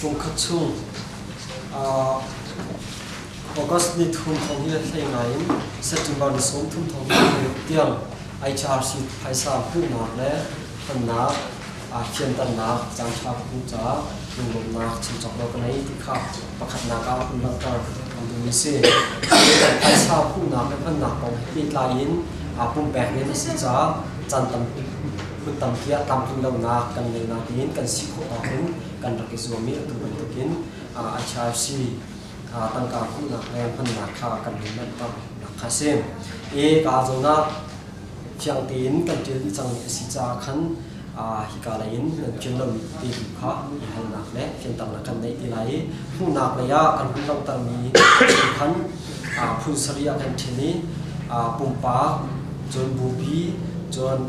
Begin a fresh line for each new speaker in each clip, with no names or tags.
Kum khat chung August ni thum thong hi hlei ngai in September ni 30 thong hi tiang HRC phaisa hmuhnak le hmannak fianternak caanṭha ka hmuh caah lunglawmhnak chim cawk lo ka nei ti kha pakhatnak ah hun langhter kan duhmi a si. Phaisa hmuhnak le hmannak kong he pehtlai in pumpek rian a si caah caan tampi hmun tampi ah tlamtlin lonak kan ngei nain kan si khawh tawk in kan rak i zuam i atu bantukin HRC tangka hmuhnak le hmannak kha kan hun langhternak kha a si. I ka zawn ah Fiang tein kan ṭial dih cangmi a si caah khan hika lei in nan ṭial lomi tete tu kha i halnak le fianternak kan neih te lai i hmuhnak lei ah kan hun langhtermi chung khan phun sarih ah kan ṭhen i pumpak, cun bupi, cun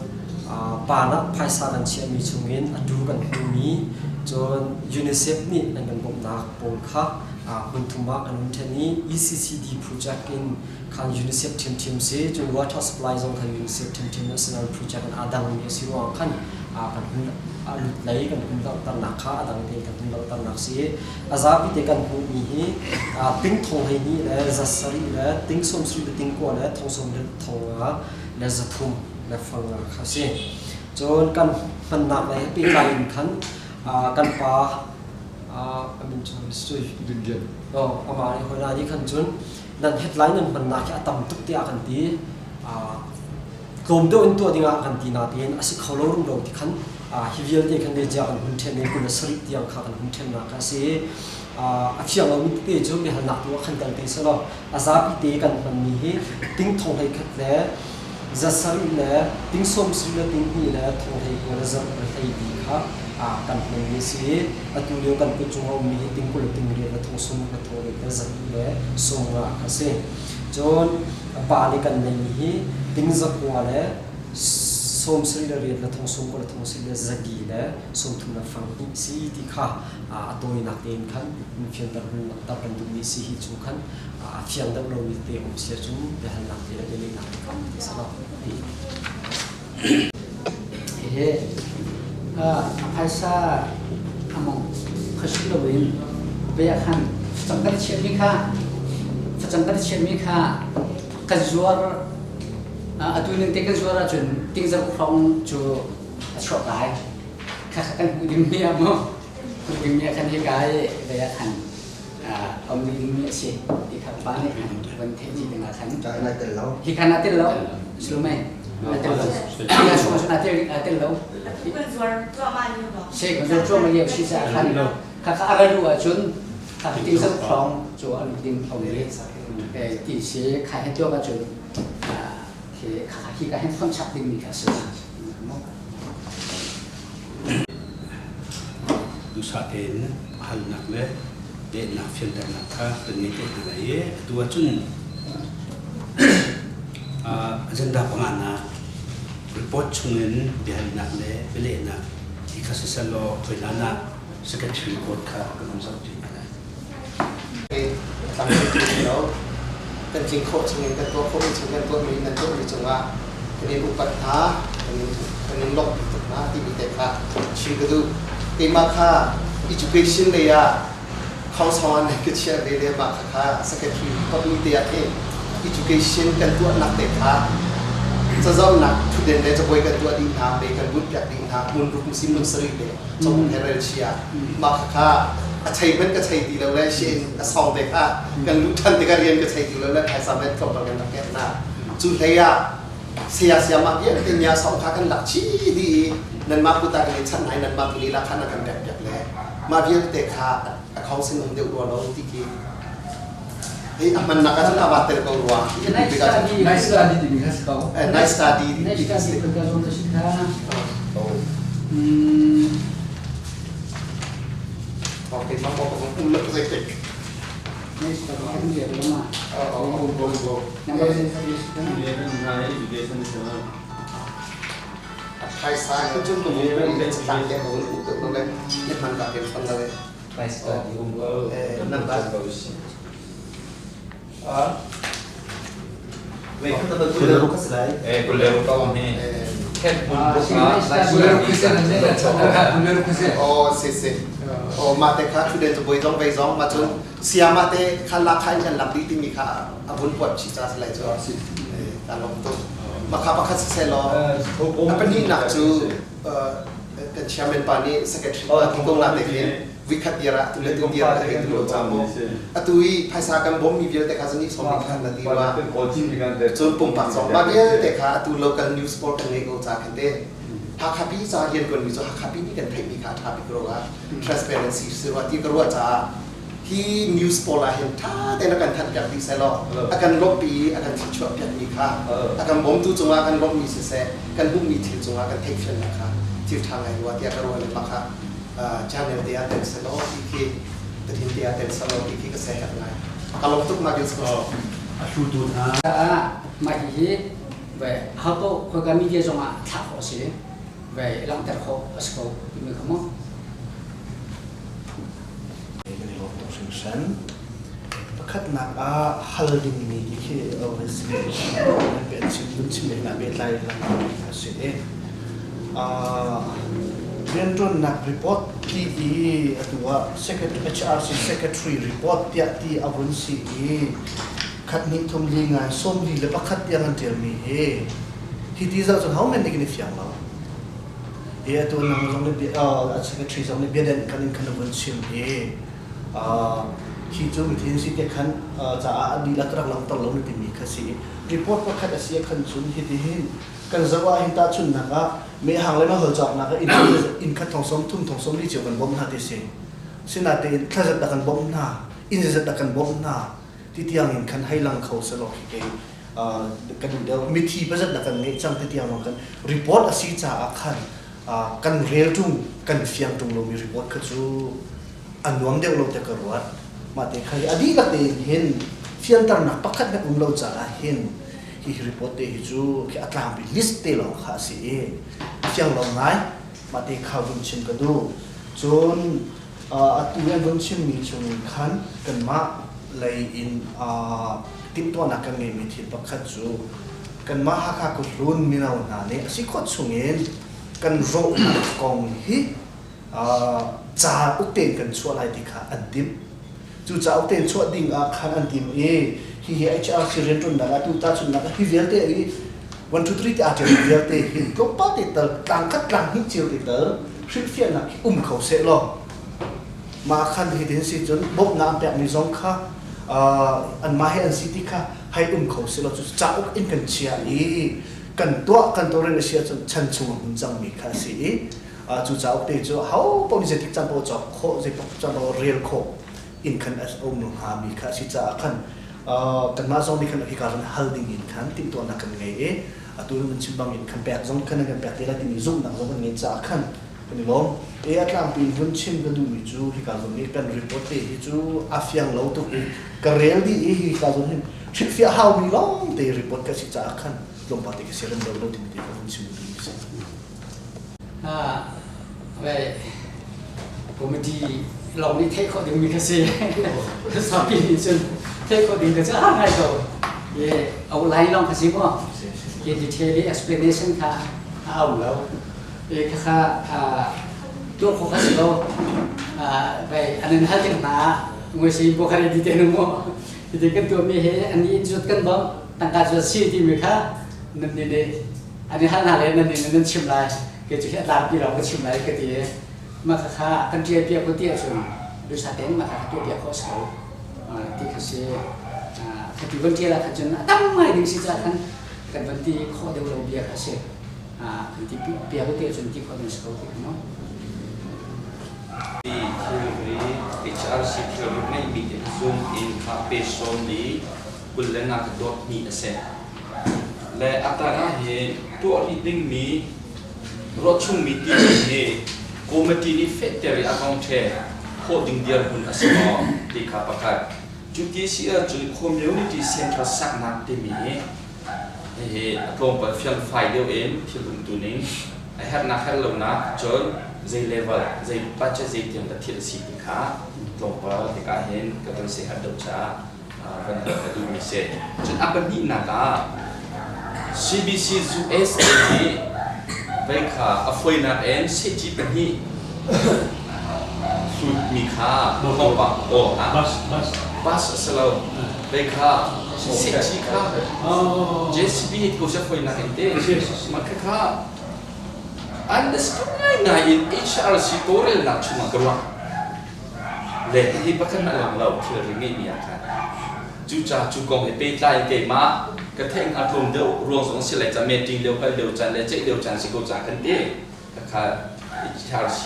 pa nak phaisa kan chiahmi chungin atu kan hmuhmi, cun UNICEF nih an kan bawmhnak pawl kha hmun thum ah kan hun ṭhen i ECCD project in khan UNICEF ṭhiamṭhiam si cun water supply zong khan UNICEF ṭhiamṭhiam a si nain project in aa dangmi a si ruangah khan kan hun a lut lei kan hun langhternak kha a dang tein kan hun langhternak si. A zapi te kan hmuhmi hi ting thong 12 le 700 le ting 70 le ting kua le thong sawm le thong nga le 300 le fang nga kha si. Cun kan hmannak lei he pehtlai in khan kan pa a min cu amah nih hoi nih khan cun nan headline nan hmannak hi a tam tuk tiah kan ti. Tlawm deuh in tuah dingah kan ti nain a si kho lo rumro ti khan hi vialte khan media kan hun ṭhen i 27 tiang kha kan hun ṭhennak kha a si. A fiang lomi tete cu biahalnak tu ah khan kal te selaw a zapi te kan hmanmi hi ting thong 11 le 700 le ting 70 le ting hnih le thong 19 le zarh le 12 kha kan hmanmi a si i atu lio kan kut cung a ummi hi ting 20 le ting riat le thong sawm le thong riat le zarh le 50 kha a si. Cun pa nih kan neihmi hi ting 9 le 78 le riat le thong 90 le thong sarih le zagi le 30 le fang hnih si ti kha a tawinak tein khan in fianter hun langhter kan duhmi si. Hi chung khan a fiang deuh lomi te um si ahcun biahalnak te le bialehnak te kha ti selaw.
Hihi a phaisa among khuasit loin vei ah khan facang kan i chiahmi kha facang kan i chiahmi kha kan zuar. Atu ning te kan zuar ahcun tingzarh hrawng cu a chuak lai. Kha kan hmuh dingmi ah maw hmuh dingmi ah khan hika i vei ah khan a um dingmi a si ti kha pa nih khan van theih dih dingah khan
na tel lo.
Hi khan a tel lo sulmei na tel lo. Hi chung cun a tel a tel lo. Se kan zuar cuahmah lio si caah khan kha kha a ra lu ahcun kha ting zau thlong cu a lu ding tho i ti si kha he tuak ahcun kha hi ka hen phon chap dingmi kha si.
Duhsah tein halnak le lehnak fianternak kha kan ngei te hna lai i atu ahcun agenda panganak report chungin biahalnak le bialehnak ti kha siseh law hoi-hlan ah secretary report kha kan hun zohṭi hna lai.
Kan tling khawh chungin kan tuah khawhmi chung kan tuahmi nan tuahmi cungah kan in upat hna, kan in lawmhpi tuk hna timi te kha chim ka duh. Keimah kha education lei ah khongsong ah ka chiah ve le mah kha secretary company te ah khin education kan tuahnak te kha cazohnak thutden le cabuai kan tuah dih hna, mei kan bunh piak dih hna, hmun ruk si hmun sarih le cawbuk he rel chia mah kha a chei hmanh ka chei ti lo le shin a song te kha kan luh ṭhan tikah rian ka chei ti lo le phaisa met tlawmpal kan rak pek hna. Cu hlei ah saya sayamah vialte nya song kha kan lak chih dih i nanmah kut ah kan i chanh hna i nanmah tu lila kha na kan pek piak le mah vialte kha a khong sin um deuh rua lo ti khi hi a hmannak ah cun a va tel ko rua.
Nice study.
Nice study timi kha si ko.
Nice study.
Nice study ka zong ta si kha.
Okay, mah ko um lo zei tek.
Nice study kan dia lama.
Oh,
go go.
Number study.
Education is
Phaisa khi cun ka mu le catlang te ko um tuk lo le ni hman ka ken fan lo.
Nice study um ko.
Number.
Eh, 26 ka si lai. Eh, 26 ka om hi.
Oh si si. Oh mah te kha thuden cu boi zong vei zong ma cun siama te kha lak kha in kan lak dih timi kha a vun puat chi ca si lai cu. Ta lom tuk. Makha pakhat si seh law a pahnihnak cu kan chairman pa nih secretary pa ti ko na te khin vikhat dir ah tu le tu dir ah hei tu lo ca mu. Atu i phaisa kan bawmmi vialte kha zani som khan na ti wa. Cun pumpak zong mah vialte kha atu local news pawl kan ngei ko ca khin te. Hakha pi ca rian tuanmi cu Hakha pi nih kan theihmi kha a ṭha bik ruang ah transparency si rua ti ka ruah caah hi news pawl ah hin ṭha tein a kan thanh piak dih sehlaw a kan lawmhpi i a kan thilchuah piakmi kha a kan bawmtu cungah kan lawmhmi siseh, kan hmuhmi thil cungah kan theihfiannak kha thil ṭha ngai rua tiah ka ruah le mah kha channel te ah tel sehlaw ti khi tathin te ah tel sehlaw ti khi ka seherh ngai. Ka lawm tuk ma bil
A hlutu hna.
Mah hihi ve ho khoika media zongah thlah khawh a si, ve langhter khawh a si ko timi kha mu.
Kan i lawm tuk hringhran. Pakhatnak ah hal dingmi ti khi chim chim na pehtlai lengmang a si i rianṭuannak report ti i atu ah HRC secretary report tiah ti a vun si i khat hnih thum li ngai 41 tiang an ṭialmi hi hi ti zoh cun hohmanh nih kan i fiang lo. I atu nang zong nih secretary zong nih biaden kan in khan a vun chim i hi cu mithin si te khan caah a dihlak rak langhter lo na timi kha si. Report pakhat a si khan cun hitihin kan zoh ah hin tahchunhnak ah mehhang le mehol cawknak ah inn khat thong som thum thong som li cio kan bawmh hna ti si. Sinatein thlazat dah kan bawmh hna, inn zat dah kan bawmh hna ti tiang in khan hei lang kho selaw khi kei kan duh deuh. Mithi pazat dah kan ngeih cang ti tiang lawng kan report a si caah khan kan rel ṭung, kan fiang ṭung lomi report kha cu a nuam deuh lo tiah ka ruat. Mah te kha hi a dihlak tein hin fianternak pakhat hmanh um lo caah hin hi report te hi cu khi a tlangpi list te lawng kha a si i a fiang lo ngai. Mah te kha vun chim ka duh. Cun atu an vun chimmi chungin khan kanmah lei in timhtuahnak kan ngeihmi thil pakhat cu kanmah Hakha Khuahlun mino hna nih a si khawh chungin kan rawhnak kong hi ca uk tein kan chuah lai ti kha an timh. Cu cauk tein chuah ding ah khan an tim i hihi HRC rianṭuannak ah tu tahchunhnak ah hi vialte i 1 2 3 ti aa ṭialmi vialte hi tlawmpal te tal tlang khat tlang hnih cio te tal hrilhfiahnak hi um kho seh law mah khan hitin si cun bawmhnak an pekmi zong kha anmah he an si ti kha hei um kho seh law cu cauk in kan chia i kan tuah kan tawlrel a si ahcun chan chung a hmun cangmi kha a si i cu cauk te cu ho paoh nih zeitik caan paoh cawk khawh, zeitik caan paoh rel khawh in khan a um hngami kha a si caah khan kanmah zong nih khan hika zawn hal ding in khan timhtuahnak kan ngei i atu nan chim bang in khan pek zong khan kan pek te lai timi zumhnak zong kan ngei caah khan kan i lawm. E a tlangpi in vun chim ka duhmi cu hika zawn nih kan report te hi cu a fiang lo tuk i ka rel dih i hika zawn hin hrilhfiah haumi lawng te report ka si caah khan tlawmpal te ka siarem lo lo timi te ka vun chim duhmi si.
Committee lawng nih theih khawh dingmi kha si. Zapi nih cun theih khawh ding kha cu a ngai ko. Outline lawng kha si maw? Ke detail explanation kha a um lo. Khakha tuah khawh kha si lo. Vai an in hal tik hna ngoi si bokhari di te nu mu. Ti kan tuahmi he an i zuat kan bawmh tangka zuat si timi kha nan nih an i hal hna le nan nih nan chim lai, kei cu hi a tlangpi lawng ka chim lai ka ti i mah khakha kan ṭial piak ko ti ahcun duhsah tein mah kha tuah piak khawh a si ko ti kha si. Khati van ṭial ah khan cun a tam ngai ding si caah khan kan van ti khawh deuh lo bia kha a si. Kan ti piak ko ti ahcun ti khawh ding si ko ti kha mu.
Thilri HRC thilri ngeihmi te zoom in kha pe sawm li 24 ka dot hnih a si. Le a tang ah hin tuah rih dingmi ruahchungmi timi hi committee nih fehter i a kong ṭhe khawh ding dirhmun a si maw ti kha pakhat. Cu ti si ahcun community center saknak timi hi hihi a tlawmpal fiangfai deuh in thil umtu ning a herhnak herh lonak cun zei level, zei budget zei tiang dah thil a si ti kha tlawmpal tikah hin ka kan siaherh deuh caah van hal ka duhmi si. Cun a pahnihnak ah CBC USA nih Vei kha a fawinak in sehci pahnih hlutmi kha thawngpang aw ah
Bus bus
bus a si lo. Vei kha sehci kha JCB he ko seh fawinak in te. Mah khakha understood ngaingai in HRC tawlrelnak chungah ka ruah. Le hihi pakhat hmanh lang lo thilri ngeihmi ah khan. Cucaah cu kong he pehtlai in keimah ka theih hnga tlawm deuh ruang zong a si lai ca meeting lio kal lio caan le ceih lio caan si ko caah kan ti. Khakha HRC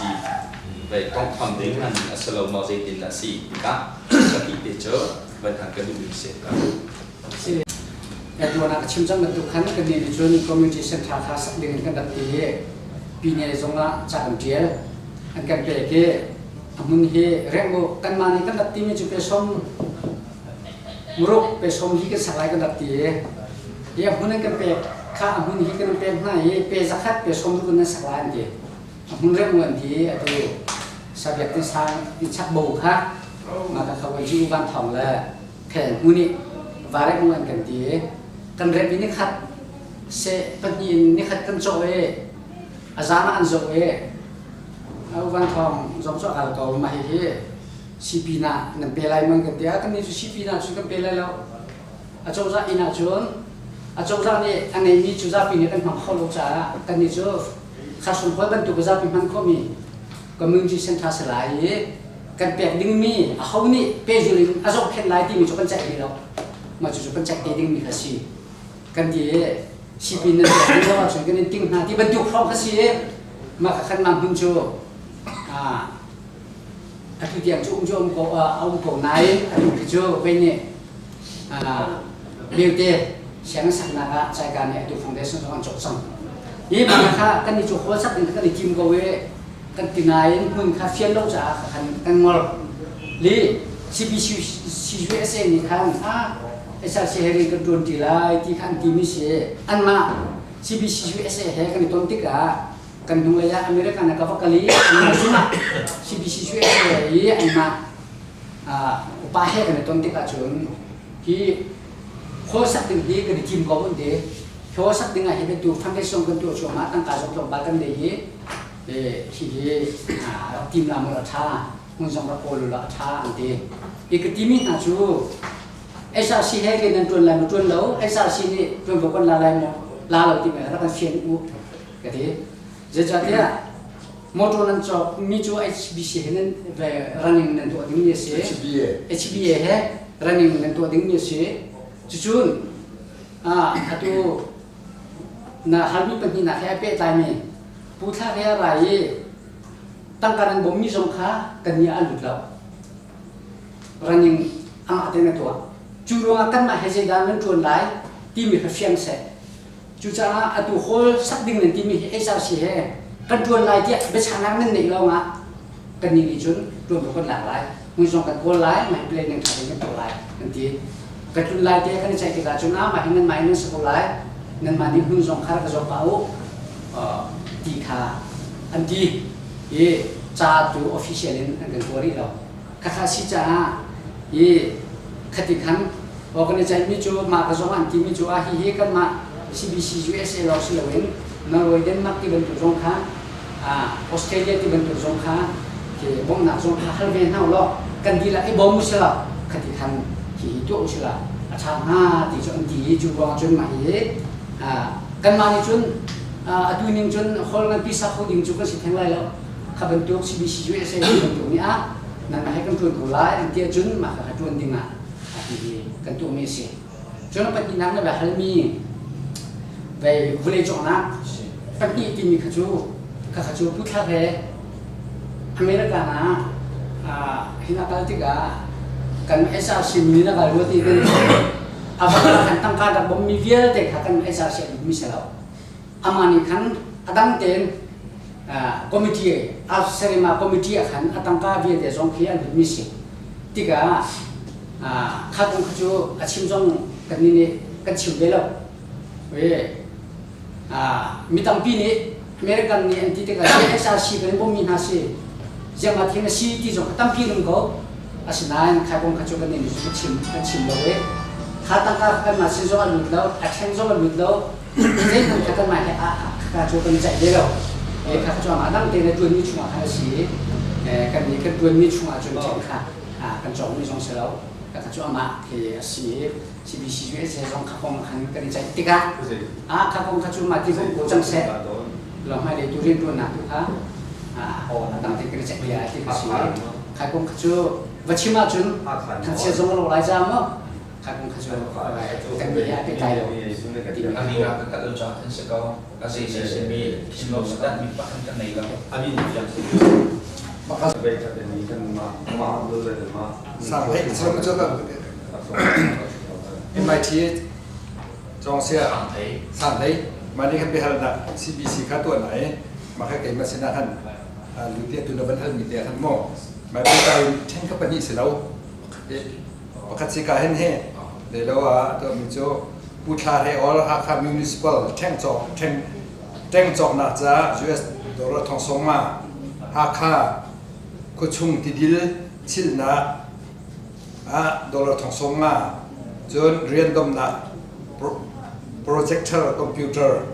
vei tonghtham ding an a si lo maw zeitin dah a si tikah pahnih te cu van han ka duhmi si.
Si. Tuan ah ka chim cang bantuk khan kan nih cun community center kha sak ding in kan rak ti i pine zong ah ca kan ṭial. An kan pek i a hmun hi rengh u kanmah nih kan rak timi cu pe som muruk pe som hi kan sak lai kan rak ti i hi a hmun an kan pek kha a hmun hi kan pek hna i pe zakhat pe som ruk in nan sak lai an ti. A hmun rengh u an ti i atu sabiak tin sang in chak bo kha mah ka kha ju van thong le khel hmun i varek mu an kan ti i kan rep i nikhat seh pahnih in nikhat kan cawh i a zan ah an zoh i u Van Thawng zong cu a kal ko mah hihi CP na nan pe lai man kan ti ah kan nih cu CP na cun kan pe lai lo a cozah inn ah cun a cozah nih a ngeimi cu zapi nih kan hmang kho lo caah kan nih cu kharsung hawi bantuk zapi hman khawhmi community center si lai i kan pek dingmi aho nih pehzul in a zohkhenh lai timi cu kan ceih rih lo. Mah cucu kan ceih te dingmi kha si. Kan ti i sipin nan pek ding lo ahcun kan in ting hna ti bantuk hrawng kha si i mah kha khan mah hmun cu atu tiang cu um cu um ko a um ko nain atu khi cu vei nih belte sianginn saknak ah Chaiga nih atu foundation zong an cawk cang. Hi mah kha kan i cu hall sak ding kha kan i tim ko i kan ti nain hmun kha fian lo caah khan kan ngol. Li CBC CUSA nih khan a SRC he rian kan ṭuan ṭi lai ti kha an timi si. Anmah CBC USA he kan i ton tikah kan hnulei ah American ah ka va kal i anmah zumah CBC USA i anmah upa he kan i ton tikah cun hi hall sak ding hi kan i tim ko an ti. Hall sak ding ah hin atu foundation kan tuah cuahmah tangka zong tlawmpal kan nei i hihi rak tim la maw a ṭha hmun zong rak kawl ulaw a ṭha an ti. Hi ka timi hna cu SRC he rian nan ṭuan lai maw ṭuan lo SRC nih ṭuanvo kan la lai maw la lo timi rak kan fian u ka ti. Zeicahtiah motor nan cawk mi cu HBC he nan running nan tuah dingmi a si.
HBA.
HBA he running nan tuah dingmi a si. Cucun atu na halmi pahnihnak he ai pehtlaimi Pu Thla he a ra i tangka nan bawmmi zong kha kan nih ah a lut lo. Running amah tein a tuah. Cu ruangah kanmah he zeidah nan ṭuan lai timi kha fiang seh. Cucaah atu hall sak ding nan timi hi HRC he kan ṭuan lai tiah biachahnak nan neih lawngah kannih nih cun ṭuanvo kan lak lai. Hmun zong kan kawl lai, mah hi planning ṭha tein kan tuah lai kan ti. Ka tlun lai tiah kan i ceih tikah cun ah mah hi nanmah in nan si ko lai. Nanmah nih hmun zong kha rak ka zawk pah u ti kha an ti. I ca tu official in an kan tuah rih lo. Khakha si caah i khati khan organize mi cu mah ka zong an timi cu ah hihi kanmah CBC USA lawng si loin Norway, Denmark ti bantuk zong kha Australia ti bantuk zong kha khi bawmhnak zong kha hal ve hna law kan dihlak i bawm usila khati khan hi tuah usila a ṭha hnga ti cu an ti i cu ruangah cun mah hi kanmah nih cun atu ning cun hall nganpi sak kho ding cu kan si theng lai lo. Kha bantuk CBC USA ti bantuk nih ah nangmah he kan ṭuan ko lai an ti ahcun mah kha ṭuan ding ah hihi kan tuahmi a si. Cun a pahnihnak na va halmi vei vulei cawknak pahnih timi kha cu kha cu Pu Thlak he America ah hin a kal tikah kan SRC min a kal rua ti kan a va khan tangka rak bawmmi vialte kha kan SRC a mi si lo. Amah nih khan a dang tein committee Serima committee ah khan a tangka vialte zong khi an hutmi si. Tikah kha kong kha cu a chim zong kan nih kan chim ve lo. Mi tampi nih American nih an ti tikah SRC kan bawmmi hna si ziangah thing a si ti zong kha tampi rum ko. Asinain kha kong kha cu kan nih chim kan chim lo i kha tangka kanmah sin zong a lut lo, a ṭhen zong a lut lo. Zeihmanh kha kanmah he Khaka cu kan i ceih ve lo. Kha cu amah dang tein a ṭuanmi chungah khan a si i kan nih kan ṭuanmi chungah cun ṭhen kha kan cawkmi zong si lo. Kha cu amah khi a si i CBC USA zong kha kong khan kan i ceih tikah ah kha kong kha cu mah ti kong ko cang seh law hmailei tu rianṭuannak tu kha a dang tein kan i ceih bia ti kha si. Kha kong kha cu va chim ahcun thangchiat zong a lo lai caah maw kha kong kha cu kan nih he a pehtlai lo.
Ami nga ka kal ca kan si ko. A zei zei simi chim lo sadat mi pakhat kan nei lo.
Amin fiang si.
MIT cong sia sang thei mah nih khan biahalnak CBC kha tuah na i mah kha keimah sinah khan lu te tu na van hal mi te khan maw mah pehtlai in ṭhen kha pahnih si lo pakhat si ka hin he le lo ah tuah mi cu Pu Thla Hre Ol Hakha Municipal ṭheng cawk ṭheng ṭeng cawknak caah US dollar thong sawmnga Hakha khuachung tidil chilhnak ah dollar thong 50 cun riandomnak projector computer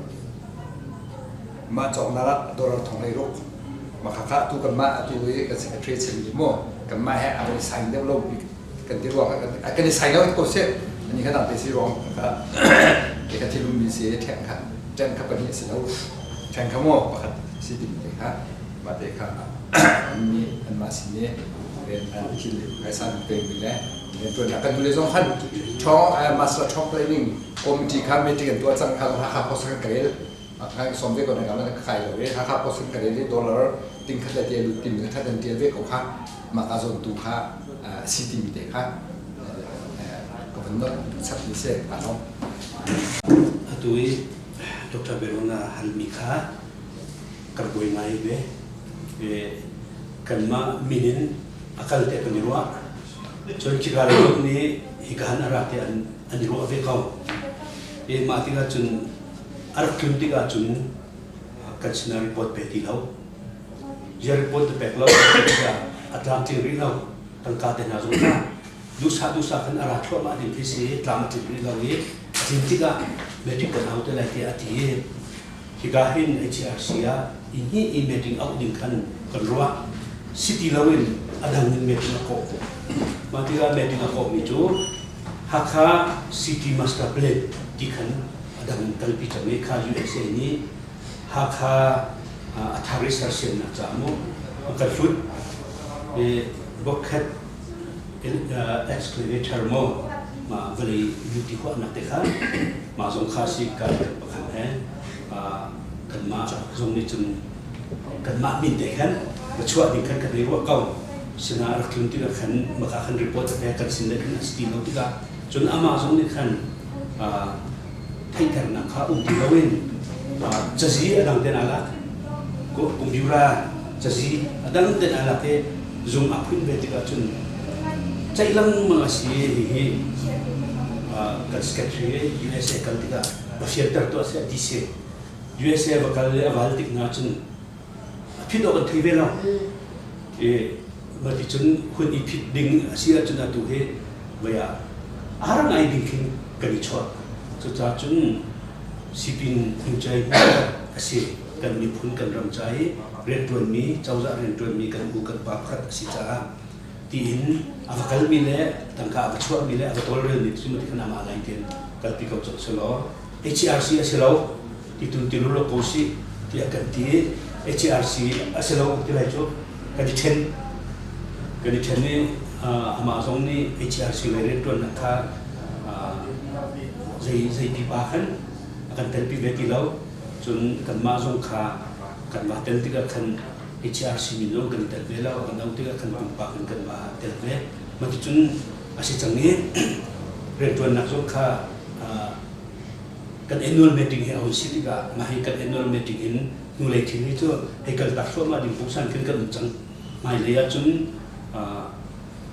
mah cawknak ah dollar thong 16 mah khakha tu kanmah atu i kan secretary chim mi mu kanmah he a kan i sign deuh lo kan ti ruang kan i sign lo ko seh ani kha dang te si ruang kha ke kha thilum mi si ṭheng kha ṭeng kha pahnih si lo ṭheng kha mu pakhat si ti te kha mah te kha an nih anmah sin i thil phaisa an pekmi le rianṭuannak kan nule zong khan ṭhawng master ṭhawng planning committee kha meeting an tuah cang kha Hakha Post kan rel kan som ve ko na kan kai lo i Hakha Post kan rel i dollar ting khat le te lut tim khat an tial ve ko kha mah ka zawn tu kha si timi te kha ka van not chap ni se ka lawm.
Atu i Dr. Verona halmi kha kan buai ngai ve. Kanmah min in a kal tiah kan i ruah. Cun khika lei nih hika han a rak tiah an i ruah ve ko. I mah tikah cun a rak tlun tikah cun kan sinah report pe ti lo. Zia report na pek lo tiah a tlamtling rih lo. Tangka te hna zong kha duhsah duhsah khan a ra thluahmah ding khi si tlam a tling rih lo i a tlin tikah meeting kan hau te lai tiah a ti i Hika hin HRC ah i hnih i meeting auh ding khan kan ruah. Si ti loin a dang in meeting a kawh. Mah tikah meeting a kawhmi cu Hakha City Master Plan ti khan a dang in kalpi cang i kha USA nih Hakha a thar i sersiamnak caah mu a kan hlut. I Bokhet excavator maw mah vawlei luti huahnak te kha mah zong kha si kan pakhat he kanmah zong nih cun kanmah min te khan va chuah ding khan kan i ruah ko sinah rak tlun tikah khan maka khan report a pek kan sin le khan a si ti lo tikah cun amah zong nih khan theihternak kha um ti loin cazi a dang ten alak computer cazi a dang ten alak i zung a phun ve tikah cun ceih lengmang a si hihi kan secretary USA kal tikah va fianter tuah seh DC USA va kal i a val tik hna cun a phit awk an thei ve lo i mah ti cun hun i phit ding a si ahcun atu hi voi ah ar ngai ding khin kan i chuah. Cucaah cun sipin hngcai a si. Kan miphun kan ram ca i rianṭuanmi, cozah rianṭuanmi kan u kan pa pakhat a si caah tiin a va kalmi le tangka a va chuahmi le a va tawlrelmi cu mati khan amah lai tiin kalpi ko cang selaw HRC a si lo titun ti lo ko si tiah kan ti. HRC a si lo ti lai cu kan i ṭhen. Kan i ṭhen i amah zong nih HRC lei rianṭuannak kha zei zei pipa khan a kan telpi ve ti lo. Cun kanmah zong kha kan va tel tikah khan HRC min zong kan i tel ve lo. Kan auh tikah khan pumpak in kan va tel ve. Mah ticun a si cang i rianṭuannak zong kha kan annual meeting hi a hun si tikah mah hi kan annual meeting in hnulei thil hi cu hei kaltak thluahmah ding pungsan khin kan um cang. Hmailei ahcun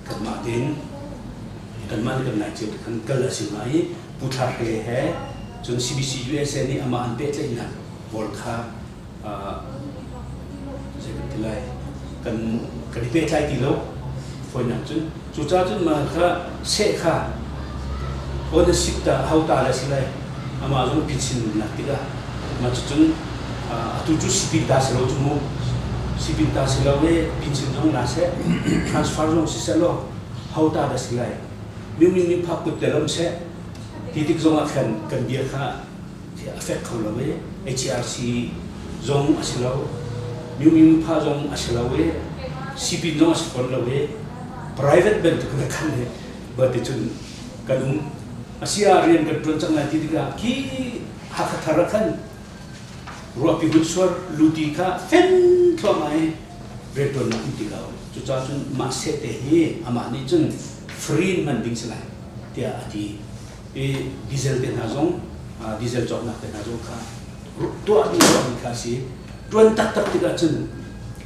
kanmah tein kanmah nih kan ngai cio ti khan kal a si hnga i Pu Thla Hre he cun CBC USA nih amah an pehtlaihnak pawl kha zei kan ti lai kan kan i pehtlai ti lo fawinak cun cucaah cun mah kha seh kha ownership ta ho ta le si lai amah zong phinchin nak tikah mah cucun Atu cu sipin ta si lo cu mu. Sipin ta si lo i pension zong la seh, transfer zong si seh law ho ta dah si lai. Mingming nih phak kut tel um seh. Hi tik zong ah khan kan bia kha a fek kho lo i HRC zong a si lo. Mingming pha zong a si lo i sipin zong a si fawn lo i private bantuk na khan le ba ti cun kan um. Asia rian kan ṭuan cang lai ti tikah khi Hakha thar ah khan ruahpi hun suar luti kha fen thluahmah i rianṭuannak um ti lo. Cucaah cun mah seh te hi amah nih cun free in hman ding si lai tiah a ti. I diesel te hna zong diesel cawknak te hna zong kha tuah ding tuahmi kha a si. Ṭuan taktak tikah cun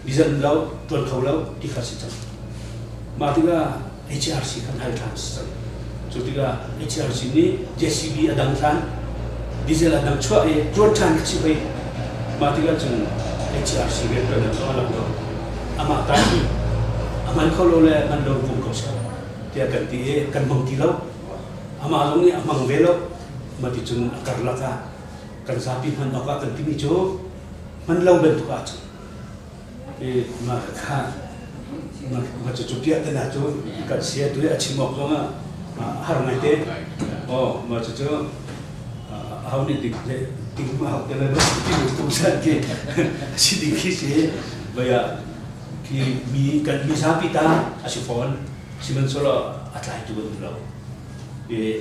diesel lo ṭuan kho lo ti kha si cang. Mah tikah HRC kan hal ṭhan si cang. Cu tikah HRC nih JCB a dang ṭhan, diesel a dang chuah i ṭuan ṭhan kha si hoi. Mah tikah cun HRC rianṭuannak zong a lang lo. Amah ta hi a hman kho lo le hman lo vung ko seh tiah kan ti i kan hmang ti lo. Amah zong nih a hmang ve lo. Mah ti cun a karlak ah kan zapi hman awk ah kan timi cu hman lo bantuk ah cun i mah kha mah cu piah te na cu kan sia tu a chim awk zong ah har ngai te oh mah cu cu aho nih dik le ding ma hau te le ti lu tum san ki si ding khi si baya khi mi kan mi zapi ta a si fawn sihmanhsehlaw a tlai tu kan lo i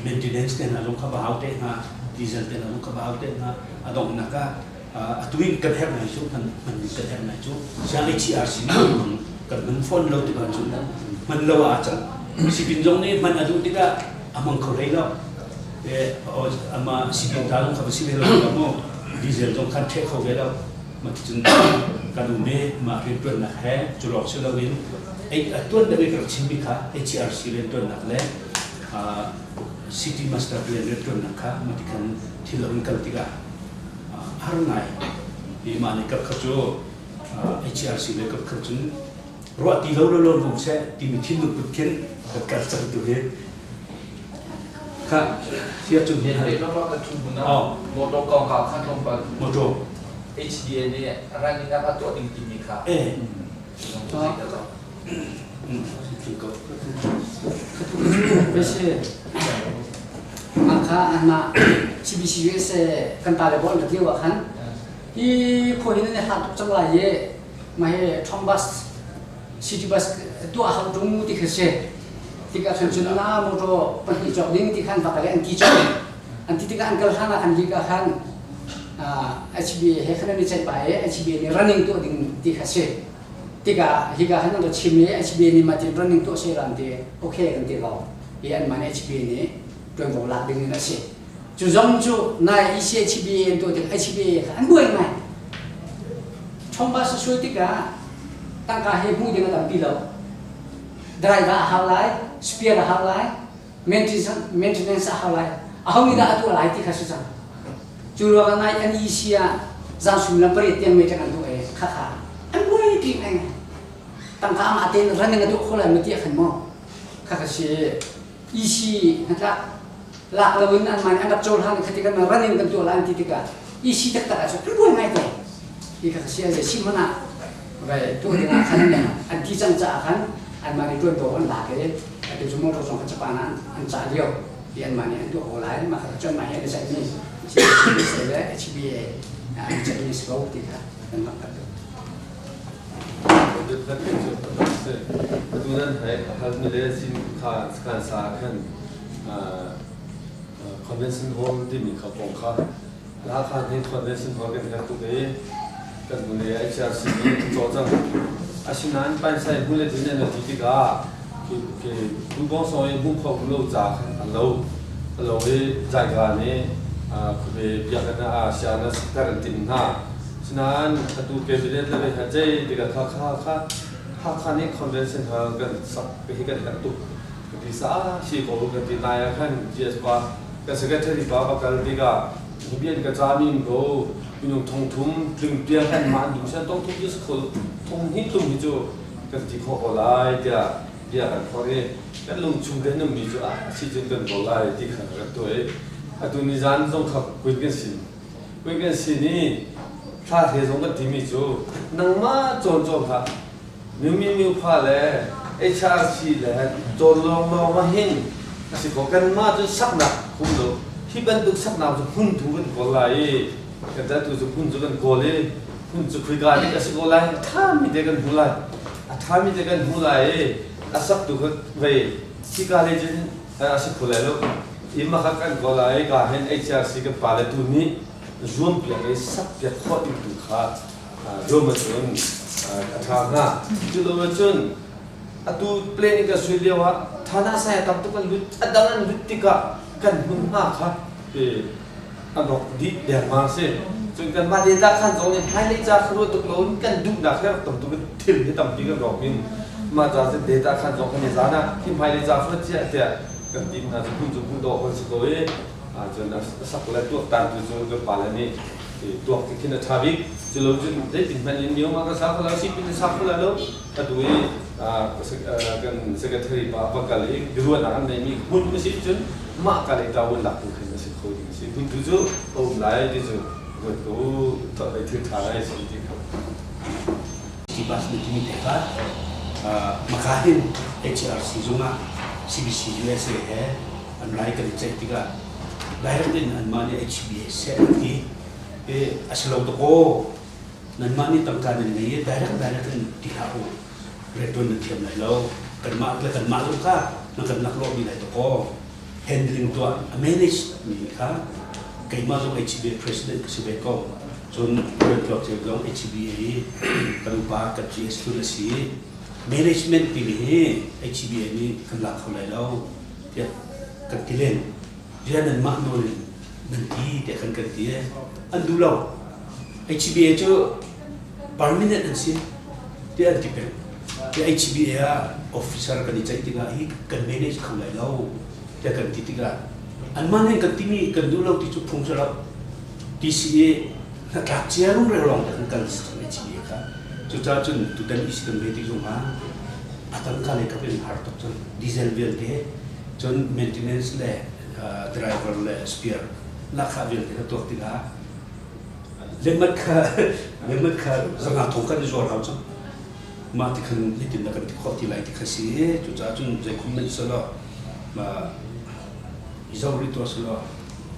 maintenance te hna zong kha va hau te hna diesel te hna zong kha va hau te hna a donghnak ah atu in kan herh ngai cu kan hman kan herh ngai cu siang HRC nih kan hman fawn lo tikah cun hman lo ah cang sipin zong nih hman a duh tikah a hmang kho hlei lo ama sipin ta zong kha va si ve lo mu diesel zong khan ṭheh kho ve lo ma cun kan um i mah rianṭuannak he cu lawng si loin a tuan deuh i ka rak chimmi kha HRC rianṭuannak le city master plan rianṭuannak kha mah ti khan thil a hun kal tikah har ngai i mah nih kap kha cu HRC le kap kha cun ruah ti lo lo lo vung seh timi thinlung put khin kan kal cang tu hi kha sia cun hi
hari motor kong ka kha tlawmpal
motor
HDA nih running up a tuah ding timi kha
eh
Mah kha anmah CBC USA kan pale bawl rat lio ah khan hi khua hi nan i hlat tuk cang lai i mah hi Ṭhawng bus city bus tuah hau ṭung ti kha si. Tikah khan cun na motor pahnih cawk ding ti khan va kal i an ti cawk. An ti tikah an kal hlan ah khan hika khan HBA he khan an i ceih pah i HBA nih running tuah ding ti kha si. Tikah hika han an ra chim i HBA nih mah tin running tuah seh ran ti okay kan ti ko. Hi anmah nih HBA nih ṭuanvo lak ding in a si. Cu zong cu nai EC HBA an tuah tik HBA kha an buai ngai. Chomba suai tikah tangka he hmuh ding a tampi lo. Driver a hau lai, spare a hau lai, maintenance a hau lai. Aho nih dah a tuah lai ti kha si cang. Cu ruangah nai an EC ah zan suimilam pariat tiang meeting an tuah i khakha an buai pi ngai ngai. Tangka amah tein running a tuah kho lai maw ti ah khan maw khakha si EC hnatlak lak loin an mah nih an rak cohlan i khati kan running kan tuah lai an ti tikah EC taktak ah cun an buai ngai te. Hi khakha si a zei si hmanh ah vai tuah ding ah khan an ti cang caah khan anmah nih ṭuanvo an lak i atu cu motor zong kha Japan ah an cah lio. Hi anmah nih an tuah ko lai mah kha cun mah hi an i ceihmi CBC le HBA an i ceihmi si ko ti kha kan langhter duh.
Atu nan halmi le sin kha kan sa khan convention hall timi kha kong kha la khan hin convention hall kan herh tuk i kan hnu le HRC nih an caw cang asinain paisai hmu le tin an ti tikah Lubawng sawng i hmuh kho lo ca khan a lo. A lo i Jaiga nih khuabe biakinn ah sia na sakter an timh hna. Sinain atu cabinet le ha cei tikah kha kha kha Hakha nih convention hall kan sak hi kan herh tuk ka ti sa si ko kan ti nai ah khan GS pa kan secretary pa va kal tikah bian ka ca min ko minung thong thum tling piang kan mah an duh sian tong thum cu thong hnih tlum hi cu kan ti khawh ko lai tiah bia kan phorh i kan lungchung te nummi cu a si cun kan ko lai ti kha kan tuah i atu nizan zong kha kuin kan sin kuin kan sin i Thla hle zong kan timi cu nangmah cawn cawn hlah. Mimi miupha le HRC le cawn lawnglawng ah hin a si ko. Kanmah cu saknak um lo. Hi bantuk saknak cu hmun tu kan kawl lai i kan ca tu cu hmun cu kan kawl i hmun cu khuika dik a si ko lai. A ṭhami te kan hmu lai. A ṭhami te kan hmu lai i a sak tu kha vei hika lei cun a si kho lai lo. I mah kha kan kawl lai i ka hin HRC kan pale tu nih zuampiak i sakpiak khawh ding tu kha zuam ahcun a ṭha hnga. Cu lo ahcun atu planning kan sui lio ah thana sai a tam tuk an lut a dang an lut tikah kan hmunhma kha a rawk dih dengmang si. Cun kanmah data khan zong nih hmailei ca kha ruah tuk loin kan duhnak hi rak tam tuk in thil hi tampi kan rawk in mah ca cu data khan zong kan i zan ah hi hmailei ca kha chiah tiah kan ti hna cu hmun cu hmun dawh kan si ko i cun a sak le tuaktan tu cu kan pale nih tuak ti khin a ṭha bik. Culo cun zeitin hmanh in mio ma kan sa kho lo, sipin sa kho lai lo. Atu i kan secretary pa va kal i biaruahnak an neimi hmun a si cun mah ka le ṭa lak tu khin a si kho ding a si. Hmun tu cu a um lai ti cu ruat ko thil ṭha lai si ti kha.
Bus na timi te kha maka hin HRC zungah CBC USA he an rai kan i ceih tikah direct in anmah nih HBA seh an ti i a si lo dakaw nanmah nih tangka nan ngei i direct direct in ti hlah u riantuan nan thiam lai lo kanmah le kanmah zong kha nan kan laklawhmi lai dakaw handling tuah a manage mi kha keimah zong HBA president ka si ve ko cun riantuak cio zong HBA i kan upa kan GS hlun a si management timi hi HBA nih kan lak kho lai lo tiah kan ti len. Rian nanmah nawl in nan ti tiah kan kan ti. An duh lo. HBA cu permanent an si tiah an ti peng. Ti HBA ah officer kan i ceih tikah hi kan manage kho lai lo tiah kan ti tikah anmah nih kan timi kan duh lo ti cu phung si lo. TCA hnatlak cia rumreu lawng te kan kal HBA kha. Cucaah cun tutan isi kan ve tik zongah a tangka lei kap in har tuk cun diesel vialte cun maintenance le driver le spare lahkhah vialte kha tuak tikah lemat kha lemat kha zanga thong kan i zuar hau cang mah ti khan hitin na kan ti khawh ti lai ti kha si cucaah cun zeikhum nan selaw ma i zo rih tuah selaw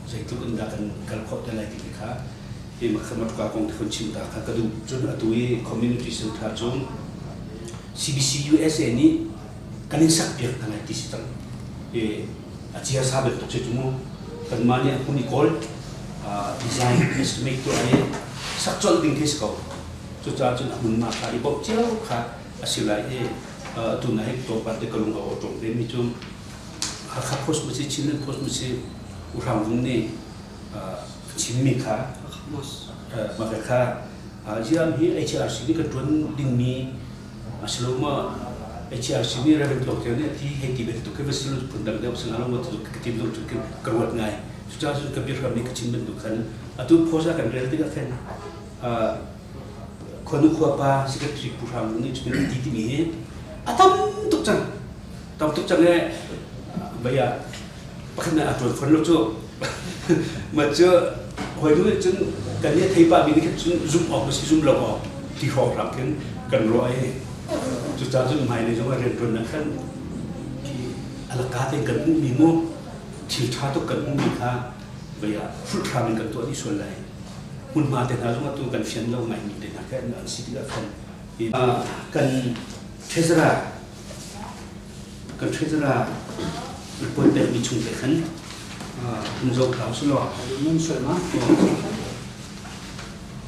zeitluk in dah kan kal khawh te lai ti kha hi makha kong te khon chim ta kha ka duh cun atu i community center cung CBC USA nih kan in sakpiak hna lai ti si cang. I a chia sa bantuk si cu mu. Kanmah nih a hmun i kawl design estimate tuah i sak colh ding khi si ko. Cucaah cun a hmunhma kha i bawmh cio kha a si lai i atu na hei tlawmpal te ka lung a awṭawm ve mi cu Hakha Post ma si Chinland Post ma si U Hrang Vung nih chimmi kha mah kha Ziam hi HRC nih kan ṭuan dingmi a si lo maw? HRC nih Reverend Tluang Ceu nih a ti hei ti bantuk khi va si lo phundang deuh si lo maw ti ka tim zong cu ka ruat ngai. Cucaah cun ka biahram nih ka chim bantuk khan atu post ah kan rel tikah khan khuanu khuapa secretary Pu Hrang Vung nih cutin a ti timi hi a tam tuk cang. Tam tuk cang e vei ah pakhat nih a ṭuan fawn lo cu ma cu hawi nu nih cun kan nih a thei pah mi nih khin cun zumh awk a si zum lo awk ti hrawng hram khin kan ruah i cucaah cun hmailei zong ah rianṭuan ah khan khi alaka tein kan hmuhmi mu thil ṭha tuk kan hmuhmi kha vei ah hrulh hram in kan tuah dih sual lai hmunhma te hna zong atu kan fian lo ngaimi te hna khan an si tikah khan kan treasurer Kan treasurer report pekmi chung te khan um zoh hlah usih law.
Mun sual ma?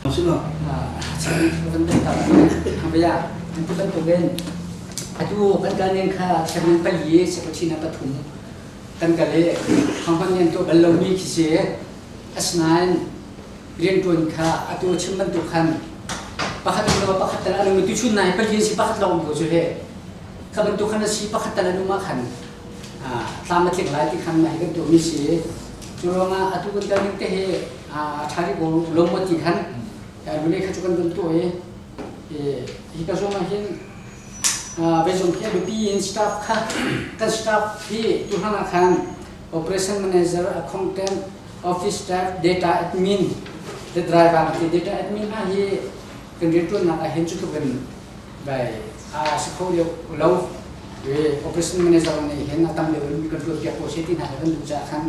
Usih law.
Kan dai ta ya an tu bantukin atu kan kal ning kha chairman pali secretary na pathum kan kal i thawngpang nian tu bal lomi khi si asinain riantuan kha atu chim bantuk khan pakhat lo pakhat tal anu tu chun nai pali si pakhat lawng ko cu he kha bantuk khan a si pakhat tal an um ah khan tlam a tling lai ti khan mah hi kan tuahmi si cu ruangah atu kan kal ning te hi a ṭha rih ko lo maw ti khan lule kha cu kan van tuah i hi ka zong ah hin veizong khi a biapi in staff kha kan staff hi tuhrang ah khan operation manager accountant office staff data admin. The driver ti data admin hna hi kan rianṭuannak ah hin cu tluk in vai a si kho deuh lo. Operation manager nih hin a tam deuh in kan ṭuan piak ko seh ti hna kan duh caah khan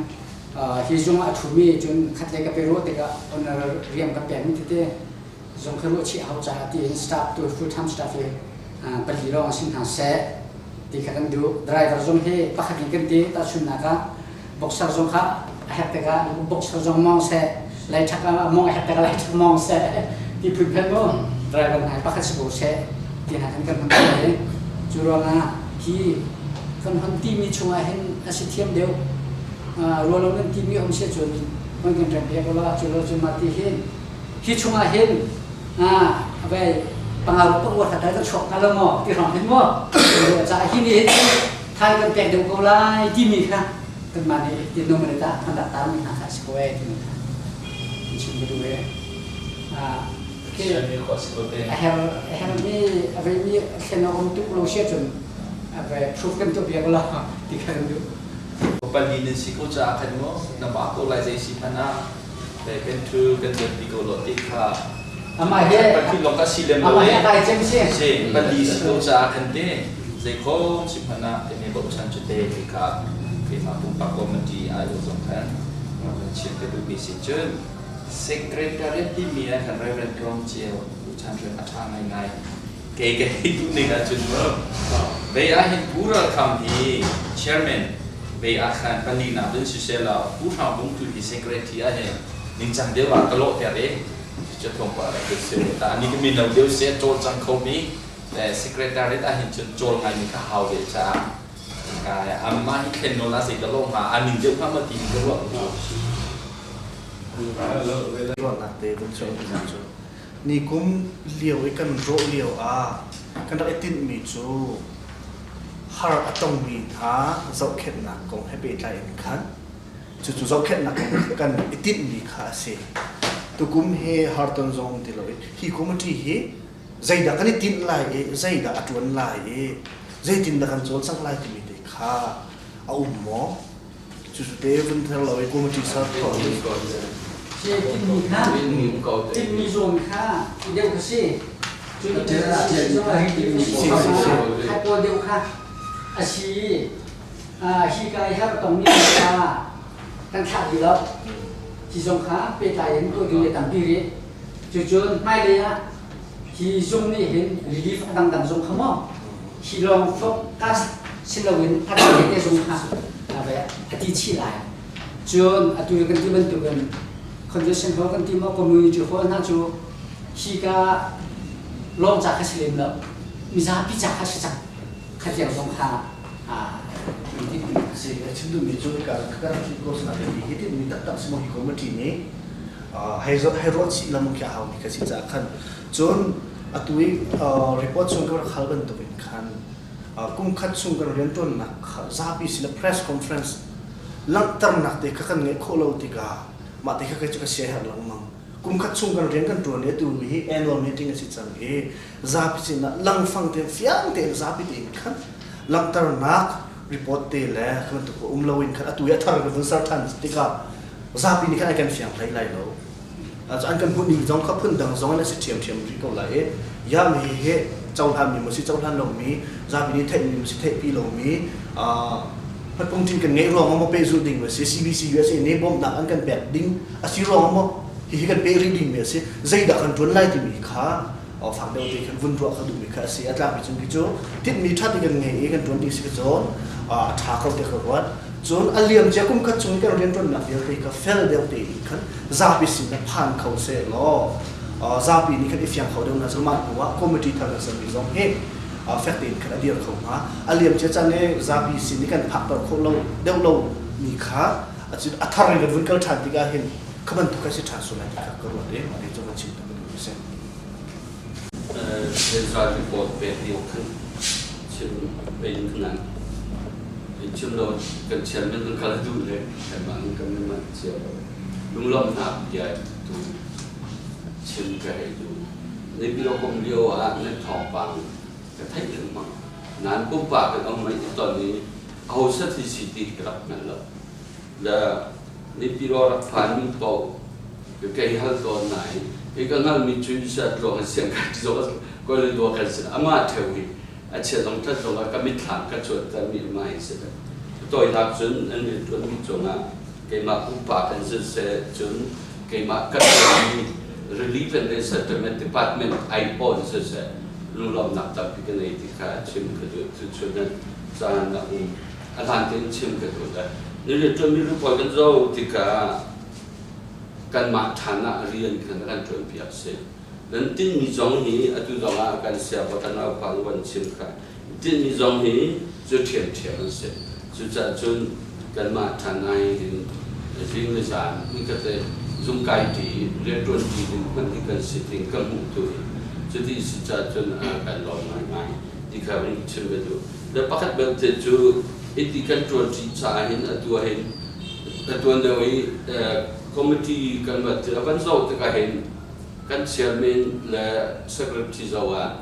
hi zung ah a ṭhumi cun khat lei ka pe ruah tikah honorarium kan pekmi tete zong kha ruah chih hau caah tiin staff tu full time staff hi pali lawng si hna seh ti kha kan duh. Driver zong hi pakhat in kan ti. Tahchunhnak ah, boxer zong kha a herh tikah boxer zong mong seh, lai ṭhak ah mong a herh tikah lai ṭhak mong seh ti phun khan mu driver hna pakhat si ko seh ti hna kan kan hman i cu ruangah hi kan hon timi chungah hin a si thiam deuh rualo nan timi um si cun hon kan ṭem piak ula. Cu lo cun mah ti hin hi chungah hin vai panga ruk pakua khat kan chuak hnga lo maw ti hrawng hin maw ca hi ni hin thai kan pek deuh ko lai timi kha kanmah nih ti nung le tah kan rak tarmi hna kha a si ko ee timi kha in chim ka duh ee. A her a hermi a veimi thlen a um tuk lo sia cun a ve proof kan tuah piak la ti kha kan duh.
Pali nan si ko caah khan maw na mah ko lai zei si hmanh ah le kan thu kan dirpi ko lo ti kha.
Amah he
pali lawng ka si lem lo.
Amah he a kai cem si.
Si pali si ko caah khan te zei khom si hmanh ah kan i bochan cu te ti kha keimah pumpak committee ai zong khan chim ka duhmi si. Cun secretariat timi ah khan Reverend Rong Ceu chan rian a ṭha ngaingai kei ka hei duh ning ahcun mu vei ah hin Pu Ral Kham hi chairman, vei ah khan palinak dun siseh law Pu Hrang Bung tu hi secretary ah hin ningcang deuh ah ka lawhter i cucu tlawmpal ah ka si ta ani ka mino deuh si a cawlcang khomi le secretariat ah hin cun cawl ngaimi ka hau ve caah amah hi thlen nawl ah zei ka lawh hnga, a ning deuh hnga ma ti ka ruah.
Ruahnak te vun chuak cu ni kum lio i kan rawh lio ah kan rak i tinhmi cu har a tongmi hna zohkhenhnak kong he pehtlai in khan cucu zohkhenhnak kong kan i tinhmi kha a si. Tukum hi harton zong um ti lo i hi committee hi zeidah kan i tinh lai i zeidah a ṭuan lai i zeitindah kan cawlcangh lai timi te kha a um maw? Cucu te vun ther lo i committee ser thawh.
Tinhmi kha tinhmi zawn kha deuh kha si. Cu pawl deuh kha a si. Hi ka i har tongmi kha kan thlah dih lo. Hi zong kha pehtlai in tuah ding le tampi rih. Cucun hmailei ah hi zung nih hin relief a dangdang zong kha maw hi lawng focus si loin a dang tete zong kha a ti chih lai. Cun atu kan ti bantukin convention hall kan ti maw, community hall hna cu hi ka lawng ca kha si lem lo, mizapi ca kha si cang kha tiang zong kha.
Si chim duhmi cu ka kan thil ko sana hi hi mi taktak si mo hi committee nih hei hei ruah chih lam khi a hau mi ka si caah khan. Cun atu i report chung ka rak hal bantuk in khan kum khat chung kan rianṭuannak kha zapi sin press conference langhternak te kha kan ngeih khawh lo tikah mah te kha kei cu ka sia herh lengmang. Kum khat chung kan rian kan ṭuan i atu hi annual meeting a si cang i zapi sinah langfang te fiang tein zapi tein khan langhternak report te le kan bantuk um loin khan atu i a thar kan vun ser ṭhan tikah zapi nih khan an kan fiang hlei lai lo. An kan hmuh ning zong kha phun dang zong an si ṭhiamṭhiam rih ko lai i ya mi hi cohlan mi maw si, cohlan lomi, zapi nih theihmi maw si, theihpi lomi, hmatpungṭin kan ngeih ruangah maw pehzulh ding maw si, CBC USA nih bawmhnak an kan pek ding a si ruangah maw hihi kan peh rih ding mi a si, zeidah kan ṭuan lai timi kha fak deuh te khan vun ruah kha duhmi kha a si. A tlakmi cung khi cu tinhmi ṭha ti kan ngei i kan ṭuan ding si ka cawn a ṭha ko te ka ruat. Cun a liam cia kum khat chung i kan rianṭuannak vialte kha fel deuh tein khan zapi sin ah phan kho seh law zapi nih khan i fiang kho deuh hna cu mah hnu ah committee thar kan sermi zong hi fek tein khan a dir kho hnga. A liam cia caan i zapi sin i kan phakter khawh lo deuh lo mi kha a thar in kan vun kal ṭhan tikah hin kha bantuk kha si ṭhan sual lai ti kha ka ruat i mah cu kan chim ta ka duh si.
Central report pek ding khan chim pein khanan chim lo kan chairman kan kal duh le kanmah in kan man cio lunglawmhnak bia tu chim ka hei duh. Naypyidaw kom lio ah nan thawngpang ka theih lengmang nan pumpak kan um mei ton i aho sat hi si ti ka rak hngal lo le Naypyidaw rak phan mi paoh. Kei hal tawn nain i ka hngalmi cu siat ruang in siang kai zong ko le dua kan si. Amah theu hi a chia zong that zong ah ka mitthlam ka cuantermi amah hi si. Tawinak cun an riantuanmi cungah keimah pumpak in siseh, cun keimah ka tuanmi Relief and Resettlement Department ai awn siseh, lunglawmhnak tampi ka nei ti kha chim ka duh. Cucun nan caan a um a hlan tein chim ka duh le ni riantuanmi rupawl kan zoh tikah kanmah ṭhan ah rian khan kan ṭuanpiak si. Nan tinhmi zong hi atu zong ah kan siangpahrang naupa nih van chim kha tinhmi zong hi cu ṭhiamṭhiam an si. Cucaah cun kanmah ṭhan ah hin zing le zan nikhat zung kai ṭi rianṭuan ṭi ding hmanh hi kan si ding ka hmuh tu hi. Cuti si caah cun kan lawm ngaingai ti kha vun chim ka duh. Le pakhat belte cu hiti kan ṭuan ṭi caah hin atu ah hin a tuan deuh i committee kan rat a van zoh tikah hin kan chairman le secretary zoh ah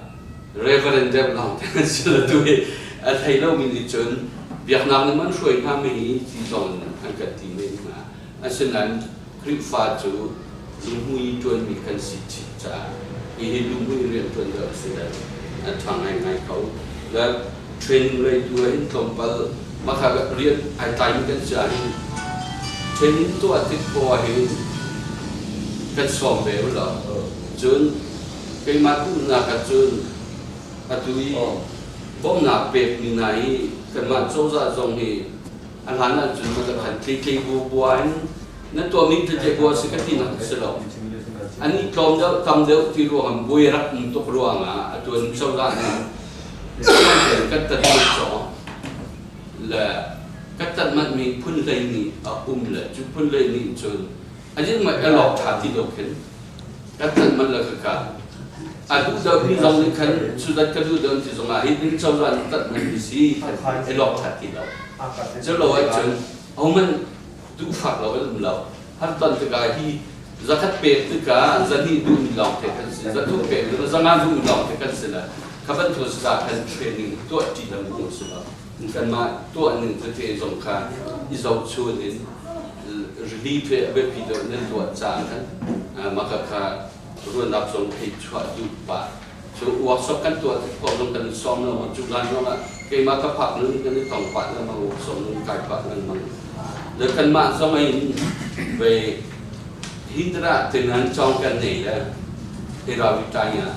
Reverend deuh lawng te an si la tu hi a thei lomi nih cun biaknak nih man hruai hnga mi ti zong an kan ti men hnga. Asinain Khrihfa cu lunghmui ṭuanmi kan si chih caah hihi lunghmui rian ṭuan deuh a si le a ṭha ngaingai ko. Le training lei tu ah hin tlawmpal maka rian ai tlaimi kan si ahhin training tuah tik poah hin kan sawm ve u law, cun keimah duhnak ah cun atu i bawmhnak pekmi hna hi kanmah cozah zong hi a hlan ahcun maka khan tli bu bua in na tuahmi tete bua si ka tinak a si lo. An i tlawm deuh tam deuh ti ruangah buai rak um tuk ruangah atu an cozah nih kan tat manh caw le kan tat manh mi phun hlei nih a um le cu phun hlei nih cun a yin mai a lawk ṭha ti lo khin kan tat manh le kaka a duh deuh mi zong nih khan cu dat ka duh deuh ti zongah hi ding cozah nih tat manh mi si a lawk ṭha ti lo. Cu lo ahcun ahohmanh duhfak lo an um lo. Har ton tikah hi zakhat pek tikah zahnih duhmi lawng te kan si, zathum pek tikah zanga duhmi lawng te kan si le kha bantuk si kan training tuah ṭi lengmang si lo. Kanmah tuah ning tete zong kha i zohchun in relief he a biapi deuh nan tuah caah khan maka kha ruahnak zong thei chuah duh pah. Cu workshop kan tuah tik paoh zong kan i sawm lengmang. Cu hlan zong ah keimah ka phak nun kan i tong pah lengmang, workshop nun kai pah lengmang. Le kanmah zong in ve Hindra tenan cawng kan nei le Irawi ah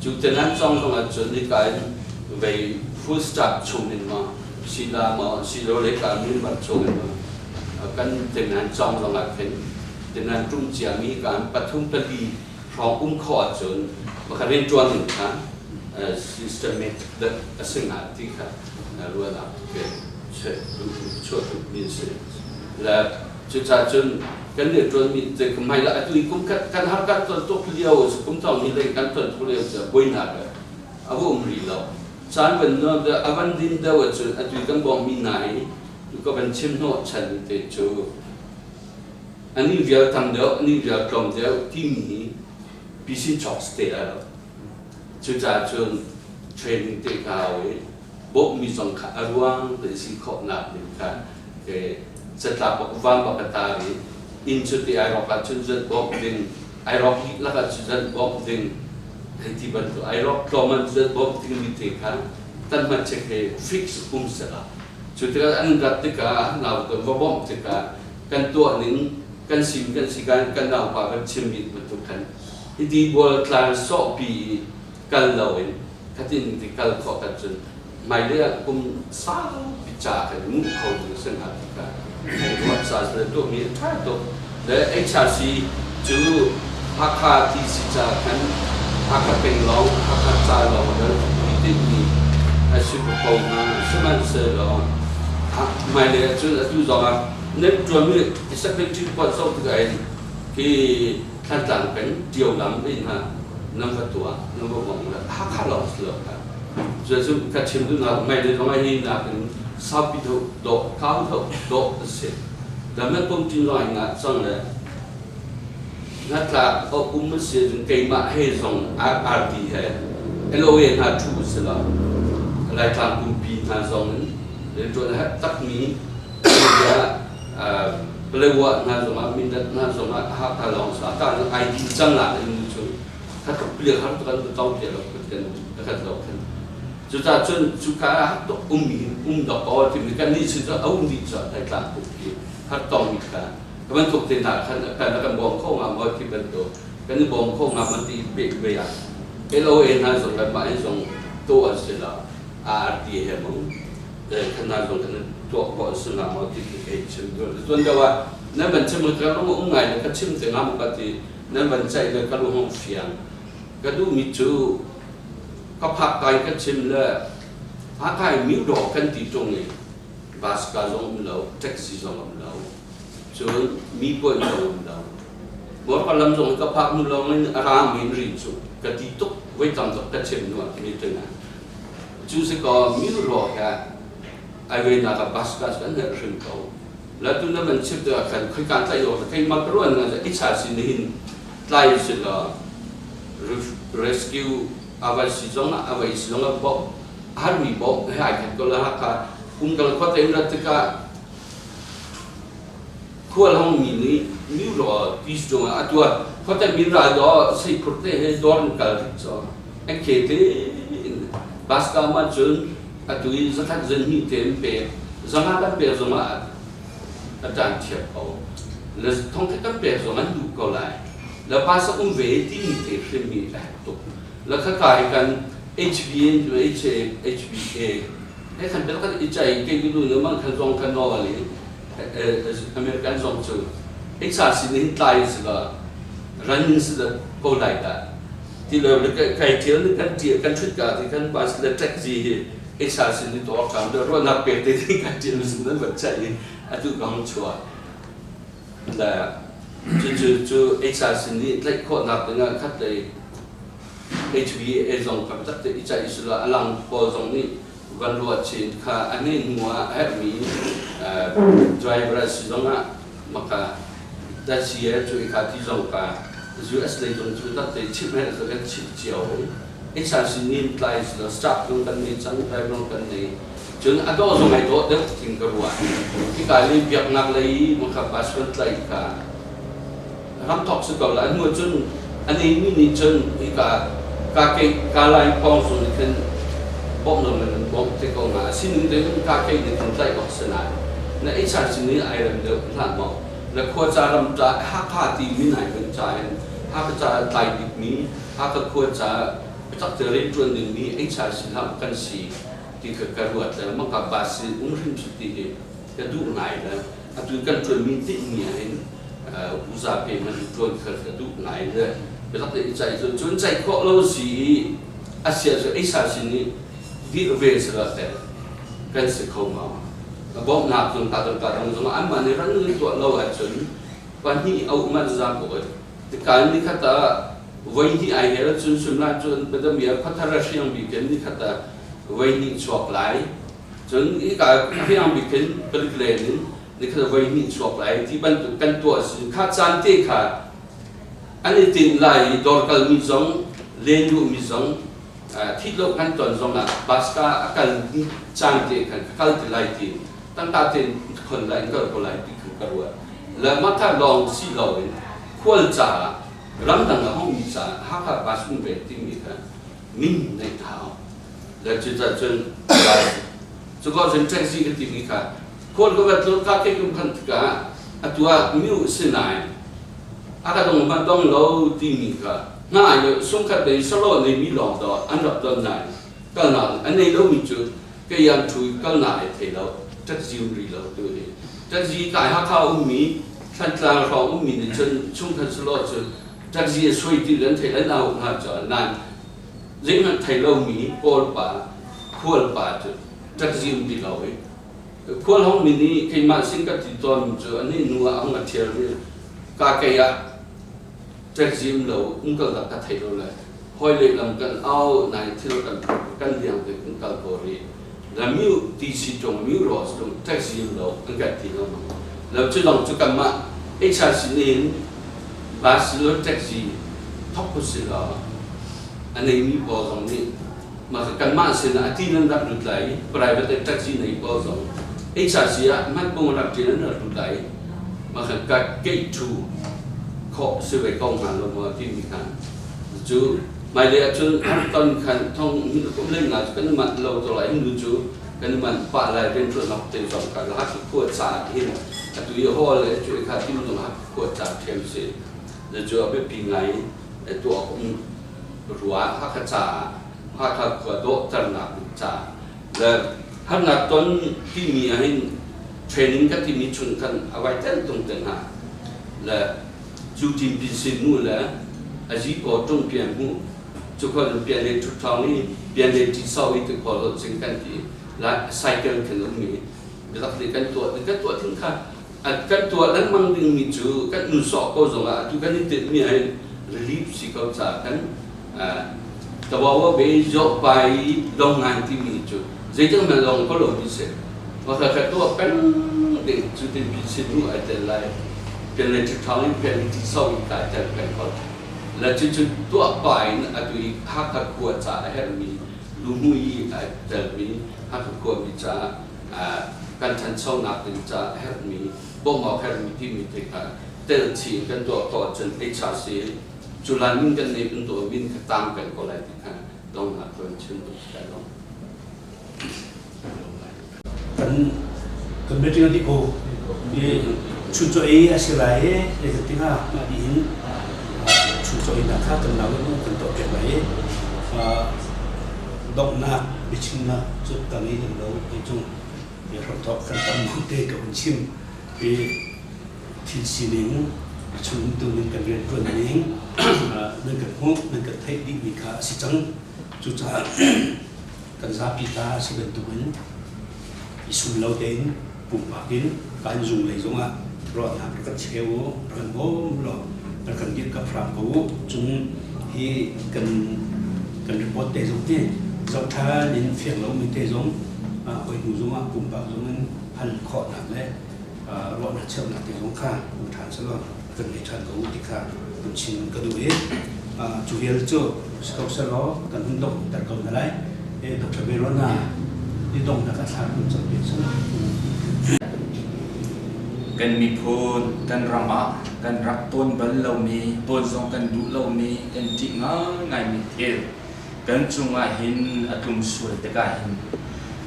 cu tenan cawng zong ah cun nika in vei full staff chung in maw sila maw silo le ka min bar chung in maw kan tenan cawng zong ah khin tenan tum ciami kan pathum pali hrawng um khawh ahcun pakhat rianṭuan ning kha systematic a si hnga ti kha ruahnak ke chuah duhmi a si. Le cucaah cun kan rianṭuanmi te hmai la atu i kum khat kan har kan ton tuk lio kum thong ni lei kan ton tuk lio cu buainak a va um rih lo. Caan van a van din deuh ahcun atu i kan bawmmi hna hi ka van chim hnawh chan te cu Anih vial tam deuh, anih vial tlawm deuh timi hi PC chawk te lai lo. Cucaah cun training te ka hau i bawmhmi zong kha a ruang te si khawhnak ding kha ke catlap bak van bak ka tar i inn cu ti ai rawk ahcun zat bawmh ding, ai rawk dihlak ahcun zat bawmh ding, hei ti bantuk ai rawk tlawm ah zat bawmh dingmi te kha tan hman check he fix um sehla. Cu tikah an rat tikah nau kan va bawmh tikah kan tuah ning kan sim kan si kan kan naupa kan chim mi bantuk khan hiti bual tlang sawhpi i kal loin khatin ti kal khawh kan cun hmailei ah kum saupi ca kan nguh kho ding a si hnga ti kha ruah ca le tuahmi a ṭha tuk. Le HRC cu Hakha ti si ca khan Hakha peng lawng Hakha ca lawng dal tinhmi a si ko hnga. Sihmanhsehlaw hmailei ah cun atu zong ah nan ṭuanmi secretary report zoh tikah hin khi Thantlang peng Ṭio lam in ha nan va tuah nan va bawmh le Hakha lawng si lo kha. Cucu ka chim duhnak hmailei zong ah hi nakin saupi deuh dawh kau deuh dawh a si. Dam nan pum ṭin zong ngah cang le hnatlak a um a si ahcun keimah he zong RRD he LOA hna ṭhu a si lo. Laitlang pumpi hna zong in rianṭuan a herh takmi tiah. Palewa hna zongah Mindat hna zongah Hakha lawng sa ta ai din cang la in cu khat pliak har kan tong te lo kan khat lo khan cuca cun cuka ah tuk um mi um dok ko ti mi kan ni sin cu a um dih cu ai tla tuk i har tong mi kha ka bantuk te hna khan kan kan bawm kho nga maw ti bantuk kan i bawm kho nga man ti pe ve ah LOA hna zong kan mah in zong to an si la ART he mong kan hna zong kan tuah khawh an si nga maw ti khi kei chim tuan deuh ah nan van chim ka lung um ngai le ka chim te nga mu ka ti nan van ceih le ka lung hong fiang ka duh mi cu ka phak kai ka chim le a kai mi dawh kan ti ṭung i bus ka zong um lo taxi zong um lo cun mi puan zong um lo Motor lam zong ka phak hnu lawng in a rang in ri cu ka ti tuk voi tam tuk ka chim nu ah mi ṭing ah cu si kaw mi ro he ai ve nak ah bus ka kan herh hrim ko la tu na van chim tikah khan khoi kan tlai lo kei ma ka ruan nga i cha sin hin tlai si law rescue avai si zong ah avai si zong ah bo har mi bo he ai khat ko la ha ka um kal khua te rat tikah khual hong mi nih mi ro ti zong ah atua khuate min ra do sei phur te he dor in kal rik cho an khe te in bus ka ma cun atu i zakhat zan hnih te an pek zanga kan pek zong ah a tan thiam ko le thong khat kan pek zong an duh ko lai le bus a um ve ti mi te hrim mi a herh tuk le kha ka hi kan HBA HBA he khan bel kan i chai ke du nu mang khan zong khan no ali American zong cu HR sin hin tlai si la running si da ko lai da ti lo le kai thial ni kan ti kan thut ka ti kan bus le taxi hi HR sin ni to kam de ro nak pe te ti kan ti sin nan van chai atu ka hong chua da cu cu cu HR sin ni tlaih khawh nak ding ah khat lei HBA zong kam tak te i chai sula alang pawl zong nih van ruat chin kha ani hnu ah a herhmi driver si zong ah maka da si e cu ikha ti zong ka US lei zong cu tak te chim he kan chim cio HRC nin tlai sila staff zong kan nei cang driver zong kan nei cun a dawh zong ai dawh deuh ting ka ruah hika li biaknak lei maka bus van tlai ka ram thawk si ko la hnu cun a neimi nih cun hika ka ke ka lai pawng zung nih khin bawmh lo man bawmh te ko nga sining te in ka ke nih khin tlaih awk si nain na HR sin nih ai rem deuh hlah maw na khua ca ram ca Hakha ti min ai vun ca in Hakha ca tlai bik mi Hakha khua ca biatak te rianṭuan ding mi HR sin hlah kan si ti kha ka ruat le maka ba si um hrim si ti hi ka duh ngai le atu kan ṭuanmi tinhmi ahhin uzapi man ṭuan kha ka duh ngai le biatak tein ceih cu cun ceih khawh lo si i a sia cu eisa sin i dir ve sila teh kan si kho ma bawmhnak zong ta ka dang zong anmah nih ran tuah lo ahcun pahnih a um an zam ko tikan ni khat ah voi hnih ai hel cun sunla cun padamia khuathar a hriang bik in ni khat ah voi hnih chuak lai Cun hika hriang bik hin palik len in nikhat voi hnih chuak lai ti bantuk kan tuah si kha caan te kha an i tinh lai i dawr kalmi zong len duhmi zong thit lo kan ton zong ah bus ka a kal caan te khan ka kal ti lai ti tangka tein khon lai in kal ko lai ti khan ka ruat le mah kha lawng si lo in khual caah ramdang a hongmi caah Hakha bus um ve timi kha min neih hau le cucacun cuka cun taxi ka timi kha khual ka vat lo ka ke kum khan tikah atu ah miu sinain a ka dong ma dong lo timi kha hna yo sungkhat dei salo nei mi lawng do an rak don nai kal na an nei lo mi cu kei an thu kal na ai thei lo taxi um ri lo tu hi taxi kai ha kha um mi thantlang hrawng um mi nih cun chungkhat salo cu taxi a sui ti lan thei lan au hna cu nan zeihmanh thei lomi Kawl pa khual pa cu taxi um ti lo i khual hong mi nih keimah sin ka ti tawn cu anih nu ah hong a thial mi ka kei ah taxi um lo um kal dak ka thei lo le hoi le lam kan au nai thil kan kan liang te kan kal ko ri la miu ti si tong miu ro tong taxi um lo an kan ti lo lo cu long cu kan mah HR sin in bus lo taxi thok ku si lo a neimi pawl zong nih mah kanmah sinah a ti nan rak lut lai i private taxi nei pawl zong HRC ah hmatpung rak ṭin an rak lut lai. Mah khan ka keih ṭhu khawh si ve ko hnga lo maw timi kha cu hmailei ahcun ton khan thong kum leng nga cu kan i manh lo to lai nu cu kan i manh pah lai rianṭuannak te zong kha Hakha khua ca hin atu i hall le cu kha tim zong Hakha khua ca ṭhiam si cu a biapi ngai tuah um rua Hakha ca Hakha khua dawhternak ca le harnak ton timi ahhin training ka timi chung khan a vai tel tung te hna le cu tin pin sin mu le a zi ko tung pian mu cu khon pian le thu thong i pian le ti sau i ti khol hol sing kan ti la cycle khan um mi biak te kan tuah kan tuah thin kha kan tuah lengmang ding mi cu kan nu sawh ko zong ah atu kan i tinh mi ai relief si ko ca kan tawawa be zo pai dong ngan ti mi cu zeiting man long ko lo mi si ma kha kha tuah peng ding cu tin pi sin nu ai tel lai pen le thi thang in pen ti sau in kai tel peng ko la cu cu tuah pa in atu i Hakha khua ca a herh mi luhmui ai tel mi Hakha khua mi ca kan thanchonak ding ca a herh mi bawmh awk herh mi ti mi te kha tel chin kan tuah ko ahcun HRC cu lan min kan nei kan tuah min kha tang peng ko lai ti kha dongnak tuan chim tu si lai lo.
Kan kan meeting di ko i chuncaw ei a si lai i zeitin ah mah dih in chuncaw ei nak kha kan nau in kan tuah piak lai i donghnak biachimnak cu ka ngei lem lo kei cung i hramthawk kan tam te ka hun chim i thil sining a chung umtu ning kan rianṭuan ning nan kan hmuh nan kan theih dihmi kha a si cang. Cucaah kan zapi ta a si bantukin i sum lo tein pumpak in kan zung lei zongah ruahnak rak kan cheu u, rak kan bawm law rak kan dirhkamh hram ko u. Cun hi kan kan report te zong hi zoh ṭhan in fiang lomi te zong hawi hnu zongah pumpak zong in hal khawhnak le ruahnak cheuhnak te zong kha um ṭhan selaw kan ngei ṭhan ko u ti kha kan chim ka duh i cu vial cu si ko selaw kan hun donghter ko hna lai. Dr. Verona i donghnak a thla kun cang piak selaw.
Kan miphun kan ram ah kan rak tawn bal lomi, tawn zong kan duh lomi, kan ṭih ngaingaimi thil kan cungah hin a tlung sual tikah hin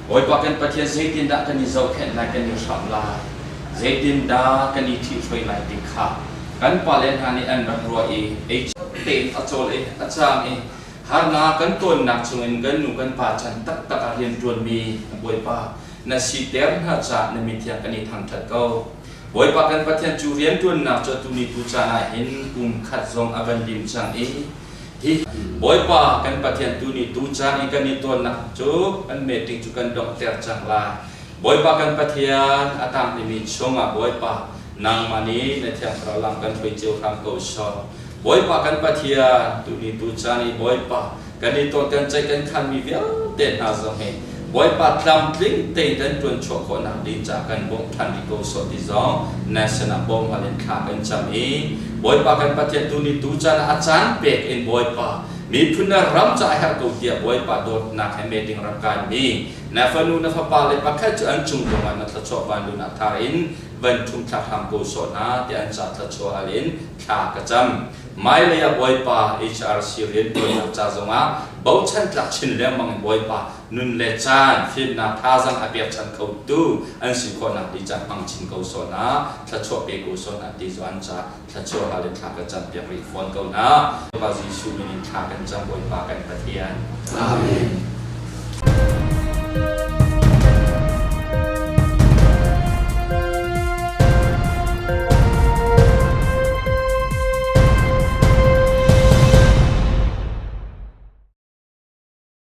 Bawipa kan Pathian zeitindah kan i zohkhenh lai, kan i hramh lai, zeitindah kan i ṭhihhruai lai ti kha kan pale hna nih an rak ruah i ei tein a cawl i a caang i harnak kan tawnnak chungin kan nu kan pa chan taktak ah rianṭuanmi Bawipa na siter hna caah na mithiang kan i thangṭhat ko. Bawipa kan Pathian cu rianṭuannak cu atu ni tu caan ah hin kum khat zong a van lim cang i Hi Bawipa kan Pathian tu nih tucaan i kan i tawnnak cu kan meeting cu kan donghter cang lai. Bawipa kan Pathian a tangtimi chungah Bawipa nangmah nih na Thiang Thlarau lam kan hruai cio hram ko sawh. Bawipa kan Pathian tuni tucaan i Bawipa kan i tawn kan ceih kan khanmi vialte hna zong hi Bawipa tlamtling tein kan ṭuan chuah khawhnak ding caah kan bawmh ṭhan rih ko sawh ti zong na sinah bawm hal in thla kan cam i Bawipa kan Pathian tu nih tucaan ah a caan pek in Bawipa miphun na ram caah a herh ko tiah Bawipa dawtnak he meeting rak kaimi na fanu na fapa le pakhat cu an cung zongah na thluachuah vanlun ah thar in van ṭhum thlak hram ko sawh hna tiah an ca thluachuah hal in thla ka cam. Hmailei ah Bawipa HRC rianṭuannak ca zongah bochan tlak chin lengmang in Bawipa nun le caan fimnak thazaang a pekchanh khotu an si khawhnak ding ca hmang chin ko sawh hna, thluachuah pe ko sawh hna ti cu an ca thluachuah hal in thla kan campiak rih fawn ko hna. Bawipa Jesuh min in thla kan cam Bawipa kan Pathian.
Amen.